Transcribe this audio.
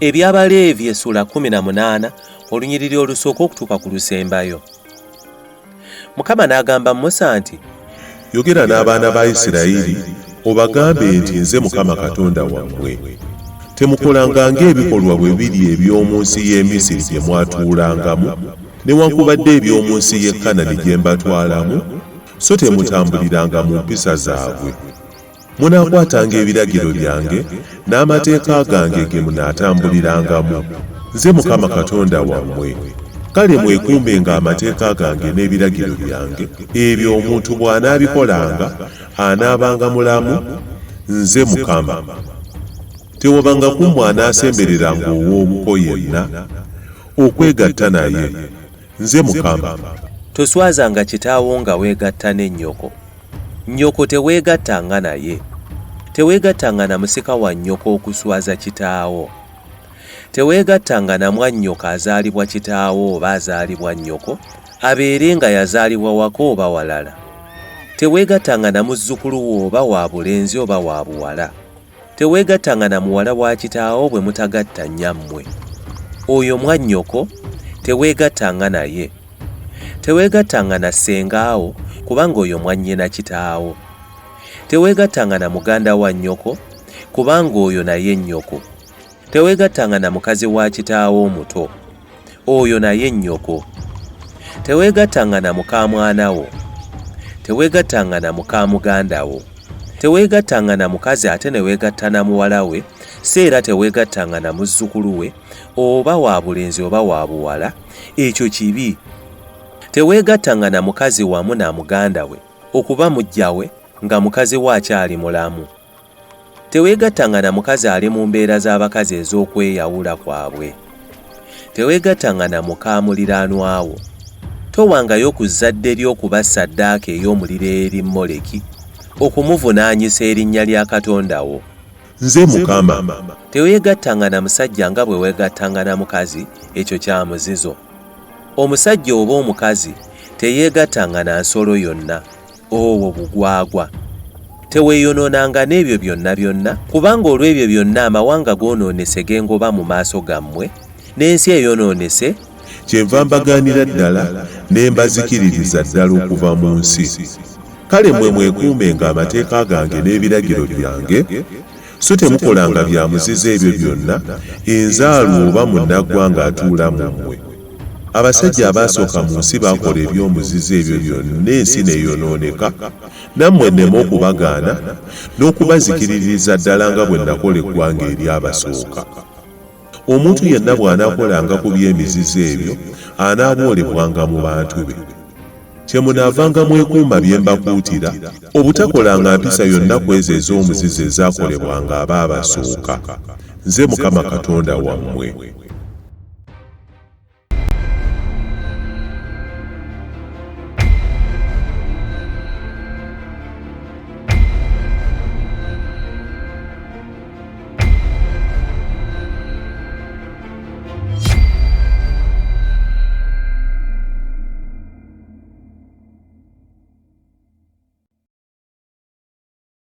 Eby'Abaleevi essula 18 olunyiriri olusooka okutuuka ku lusembayo. Mukama n'agamba Musa nti, Yogera n'abaana ba Isirayiri obagambe nti nze Mukama Katonda wammwe. Temukolanga ng'ebikolwa bwe biri eby'omu nsi y'e Misiri gye mwatuulangamu, newankubadde eby'omu nsi y'e Kanani gye mbatwalamu, so temutambuliranga mu mpisa zaabwe. Munaakwatanga ebiragiro byange n'amateeka gange ge munaatambulirangamu. Nze Mukama Katonda wammwe. Kale mwekuumenga amateeka gange n'ebiragiro byange, ebyo omuntu bw'anaabikolanga anaabanga mulamu, nze Mukama. Tewabanga ku mmwe anaasembereranga ow'obuko yenna okwegatta naye. Nze Mukama. Toswazanga kitaawo nga weegatta ne nnyoko. Nnyoko teweegattanga naye. Teweegattanga na musika wa nnyoko okuswaza kitaawo. Teweegattanga na mwannyoko azaalibwa kitaawo oba azaalibwa nnyoko, abeere nga yazaalibwa waka oba walala. Teweegattanga na muzzukulu wo oba wa bulenzi oba wa buwala. Teweegattanga na muwala wa kitaawo bwe mutagatta nnyammwe. Oyo mwannyoko, teweegattanga naye. Teweegattanga na ssengaawo, kubanga oyo mwannyina kitaawo. Teweegattanga na muganda wa nnyoko, kubanga oyo naye nnyoko. Teweegattanga na mukazi wa kitaawo omuto, oyo naye nnyoko. Teweegattanga na mukaamwana wo. Teweegattanga na muka muganda wo. Teweegattanga na mukazi ate ne weegatta na muwala we, so era teweegattanga na muzzukulu we, oba wa bulenzi oba wa buwala, ekyo kibi. Teweegattanga na mukazi wamu na muganda we okuba muggya we nga mukazi we akyali mulamu. Teweegattanga na mukazi ali mu mbeera z'abakazi ez'okweyawula kwabwe. Teweegattanga na muka muliraanwa wo. Towangayo ku zzadde lyo okuba ssaddaaka ey'omuliro eri Moleki, okumuvunaanyisa erinnya lya Katonda wo. Nze Mukama. Teweegattanga na musajja nga bwe weegattanga na mukazi, ekyo kya muzizo. Omusajja oba omukazi teyeegattanga na nsolo yonna. Obwo bugwagwa. Teweeyonoonanga n'ebyo byonna byonna, kubanga olw'ebyo byonna amawanga goonoonese ge ngoba mu maaso gammwe, n'ensi eyonoonese. Kyenva mbagaanira ddala ne mbazikiririza ddala okuva mu nsi. Kale mmwe mwekuumenga amateeka gange n'ebiragiro byange, so temukolanga bya muzizo ebyo byonna, enzaalwa oba munnaggwanga atuula mu mmwe. Abasajja abaasooka mu nsi baakola eby'omuzizo ebyo byonna ensi n'eyonooneka, nammwe nneme okubagaana n'okubazikiririza ddala nga bwe nakola eggwanga eryabasooka. Omuntu yenna bw'anaakolanga ku by'emizizo ebyo, anaaboolebwanga mu bantu be. Kyemunaavanga mwekuuma bye mbakuutira, obutakolanga mpisa yonna ku ezo ez'omuzizo ezaakolebwanga abaabasooka. Nze Mukama Katonda wammwe.